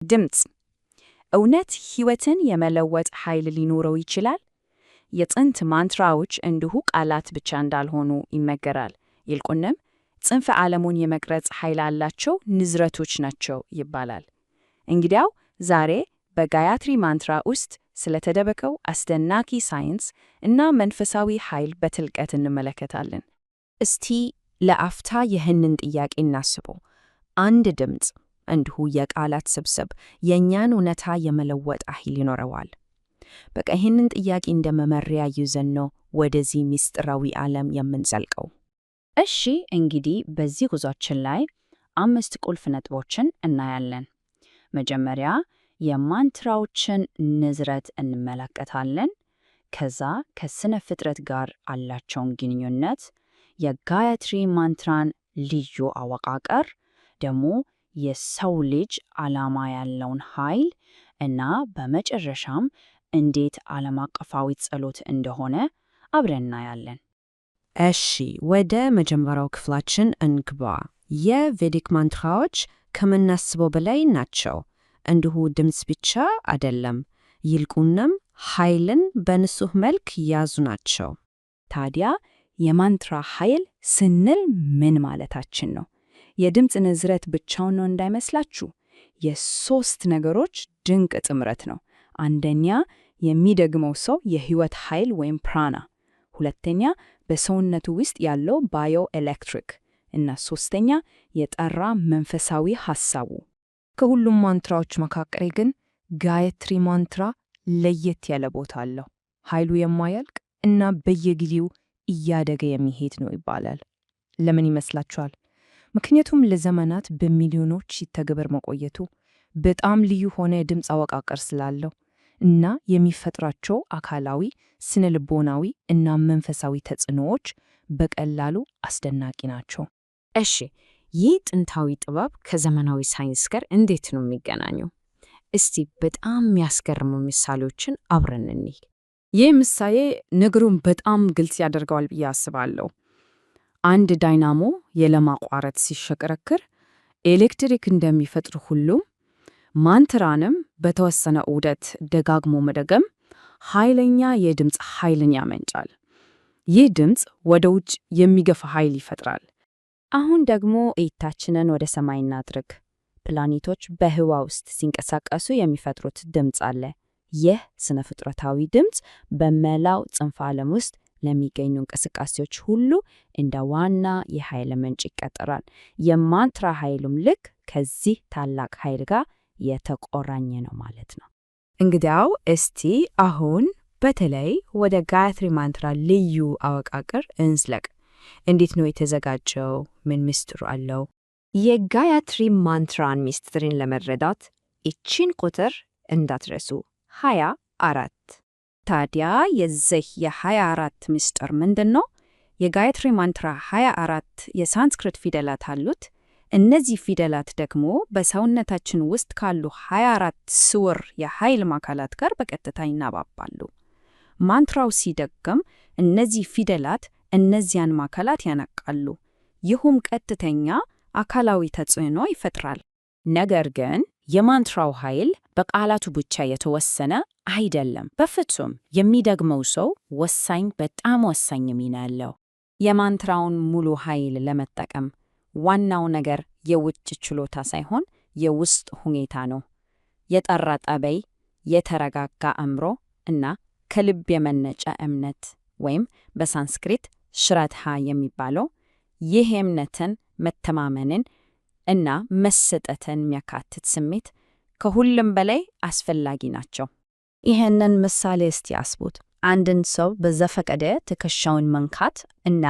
ድምፅ እውነት ሕይወትን የመለወጥ ኃይል ሊኖረው ይችላል? የጥንት ማንትራዎች እንዲሁ ቃላት ብቻ እንዳልሆኑ ይነገራል። ይልቁንም ጽንፈ ዓለሙን የመቅረጽ ኃይል ያላቸው ንዝረቶች ናቸው ይባላል። እንግዲያው ዛሬ በጋያትሪ ማንትራ ውስጥ ስለተደበቀው አስደናቂ ሳይንስ እና መንፈሳዊ ኃይል በጥልቀት እንመለከታለን። እስቲ ለአፍታ ይህንን ጥያቄ እናስበው። አንድ ድምፅ፣ እንዲሁ የቃላት ስብስብ የእኛን እውነታ የመለወጥ ኃይል ይኖረዋል? በቃ ይህንን ጥያቄ እንደ መመሪያ ይዘን ነው ወደዚህ ምስጢራዊ ዓለም የምንዘልቀው። እሺ፣ እንግዲህ በዚህ ጉዟችን ላይ አምስት ቁልፍ ነጥቦችን እናያለን። መጀመሪያ የማንትራዎችን ንዝረት እንመለከታለን። ከዛ ከስነ ፍጥረት ጋር ያላቸውን ግንኙነት፣ የጋያትሪ ማንትራን ልዩ አወቃቀር፣ ደግሞ የሰው ልጅ ዓላማ ያለውን ኃይል እና በመጨረሻም እንዴት ዓለም አቀፋዊ ጸሎት እንደሆነ አብረን እናያለን። እሺ፣ ወደ መጀመሪያው ክፍላችን እንግባ። የቬዲክ ማንትራዎች ከምናስበው በላይ ናቸው። እንዲሁ ድምፅ ብቻ አይደለም፣ ይልቁንም ኃይልን በንጹህ መልክ የያዙ ናቸው። ታዲያ የማንትራ ኃይል ስንል ምን ማለታችን ነው? የድምፅ ንዝረት ብቻውን ነው እንዳይመስላችሁ። የሶስት ነገሮች ድንቅ ጥምረት ነው። አንደኛ፣ የሚደግመው ሰው የህይወት ኃይል ወይም ፕራና፣ ሁለተኛ፣ በሰውነቱ ውስጥ ያለው bioelectric እና ሶስተኛ፣ የጠራ መንፈሳዊ ሐሳቡ። ከሁሉም ማንትራዎች መካከል ግን ጋያትሪ ማንትራ ለየት ያለ ቦታ አለው። ኃይሉ የማያልቅ እና በየጊዜው እያደገ የሚሄድ ነው ይባላል። ለምን ይመስላችኋል? ምክንያቱም ለዘመናት በሚሊዮኖች ሲተገበር መቆየቱ፣ በጣም ልዩ ሆነ የድምፅ አወቃቀር ስላለው እና የሚፈጥራቸው አካላዊ፣ ስነ ልቦናዊ እና መንፈሳዊ ተጽዕኖዎች በቀላሉ አስደናቂ ናቸው። እሺ፣ ይህ ጥንታዊ ጥበብ ከዘመናዊ ሳይንስ ጋር እንዴት ነው የሚገናኘው? እስቲ በጣም የሚያስገርሙ ምሳሌዎችን አብረን እንይ። ይህ ምሳሌ ነገሩን በጣም ግልጽ ያደርገዋል ብዬ አስባለሁ። አንድ ዳይናሞ ያለማቋረጥ ሲሽከረከር ኤሌክትሪክ እንደሚፈጥር ሁሉ ማንትራንም በተወሰነ ዑደት ደጋግሞ መደገም ኃይለኛ የድምፅ ኃይልን ያመንጫል። ይህ ድምፅ ወደ ውጭ የሚገፋ ኃይል ይፈጥራል። አሁን ደግሞ እይታችንን ወደ ሰማይ እናድርግ። ፕላኔቶች በህዋ ውስጥ ሲንቀሳቀሱ የሚፈጥሩት ድምፅ አለ። ይህ ስነ ፍጥረታዊ ድምፅ በመላው ጽንፈ ዓለም ውስጥ ለሚገኙ እንቅስቃሴዎች ሁሉ እንደ ዋና የኃይል ምንጭ ይቆጠራል። የማንትራ ኃይሉም ልክ ከዚህ ታላቅ ኃይል ጋር የተቆራኘ ነው ማለት ነው። እንግዲያው እስቲ አሁን በተለይ ወደ ጋያትሪ ማንትራ ልዩ አወቃቀር እንዝለቅ። እንዴት ነው የተዘጋጀው? ምን ምስጢር አለው? የጋያትሪ ማንትራን ምስጢርን ለመረዳት ይቺን ቁጥር እንዳትረሱ፣ 24። ታዲያ የዚህ የ24 ምስጢር ምንድን ነው? የጋያትሪ ማንትራ 24 የሳንስክሪት ፊደላት አሉት። እነዚህ ፊደላት ደግሞ በሰውነታችን ውስጥ ካሉ 24 ስውር የኃይል ማዕከላት ጋር በቀጥታ ይናባባሉ። ማንትራው ሲደገም እነዚህ ፊደላት እነዚያን ማዕከላት ያነቃሉ። ይህም ቀጥተኛ አካላዊ ተጽዕኖ ይፈጥራል። ነገር ግን የማንትራው ኃይል በቃላቱ ብቻ የተወሰነ አይደለም። በፍጹም። የሚደግመው ሰው ወሳኝ፣ በጣም ወሳኝ ሚና አለው። የማንትራውን ሙሉ ኃይል ለመጠቀም ዋናው ነገር የውጭ ችሎታ ሳይሆን የውስጥ ሁኔታ ነው። የጠራ ጠባይ፣ የተረጋጋ አእምሮ እና ከልብ የመነጨ እምነት ወይም በሳንስክሪት ሽራድሃ የሚባለው ይህ እምነትን፣ መተማመንን እና መሰጠትን የሚያካትት ስሜት ከሁሉም በላይ አስፈላጊ ናቸው። ይህንን ምሳሌ እስቲ አስቡት። አንድን ሰው በዘፈቀደ ትከሻውን መንካት እና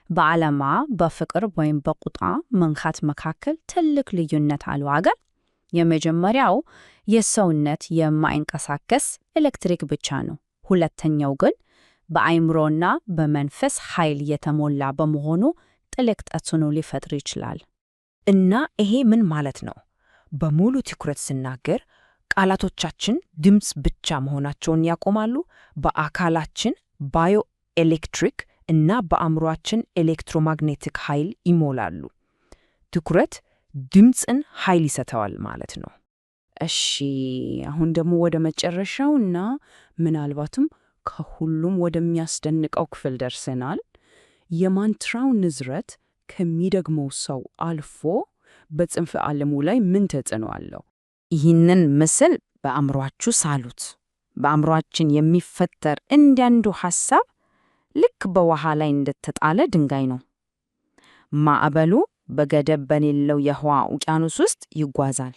በዓላማ በፍቅር ወይም በቁጣ መንካት መካከል ትልቅ ልዩነት አለው አገር። የመጀመሪያው የሰውነት የማይንቀሳቀስ ኤሌክትሪክ ብቻ ነው። ሁለተኛው ግን በአእምሮና በመንፈስ ኃይል የተሞላ በመሆኑ ጥልቅ ተጽዕኖ ሊፈጥር ይችላል። እና ይሄ ምን ማለት ነው? በሙሉ ትኩረት ስናገር ቃላቶቻችን ድምፅ ብቻ መሆናቸውን ያቆማሉ። በአካላችን bioelectric እና በአእምሯችን electromagnetic ኃይል ይሞላሉ። ትኩረት ድምፅን ኃይል ይሰጠዋል ማለት ነው። እሺ፣ አሁን ደግሞ ወደ መጨረሻው እና ምናልባትም ከሁሉም ወደሚያስደንቀው ክፍል ደርሰናል። የማንትራው ንዝረት ከሚደግመው ሰው አልፎ በጽንፈ ዓለሙ ላይ ምን ተጽዕኖ አለው? ይህንን ምስል በአእምሯችሁ ሳሉት። በአእምሯችን የሚፈጠር እያንዳንዱ ሐሳብ ልክ በውሃ ላይ እንደተጣለ ድንጋይ ነው። ማዕበሉ በገደብ በሌለው የህዋ ውቅያኖስ ውስጥ ይጓዛል።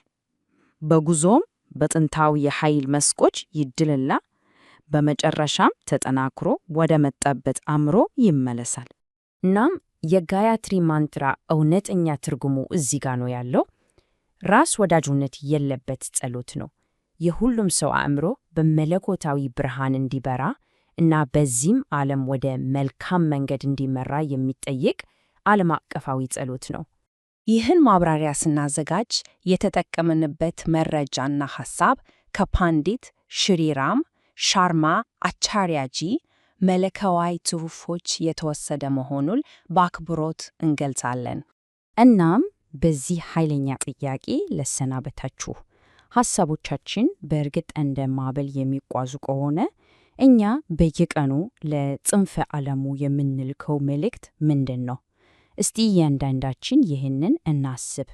በጉዞም በጥንታዊ የኃይል መስኮች ይድልና በመጨረሻም ተጠናክሮ ወደ መጣበት አእምሮ ይመለሳል። እናም የጋያትሪ ማንትራ እውነተኛ ትርጉሙ እዚህ ጋ ነው ያለው። ራስ ወዳጅነት የለበት ጸሎት ነው። የሁሉም ሰው አእምሮ በመለኮታዊ ብርሃን እንዲበራ እና በዚህም ዓለም ወደ መልካም መንገድ እንዲመራ የሚጠይቅ ዓለም አቀፋዊ ጸሎት ነው። ይህን ማብራሪያ ስናዘጋጅ የተጠቀምንበት መረጃና ሐሳብ ከፓንዲት ሽሪራም ሻርማ አቻርያጂ መለኮታዊ ጽሑፎች የተወሰደ መሆኑን በአክብሮት እንገልጻለን። እናም በዚህ ኃይለኛ ጥያቄ ልሰናበታችሁ። ሐሳቦቻችን በእርግጥ እንደ ማዕበል የሚጓዙ ከሆነ እኛ በየቀኑ ለጽንፈ ዓለሙ የምንልከው መልእክት ምንድን ነው? እስቲ እያንዳንዳችን ይህንን እናስብ።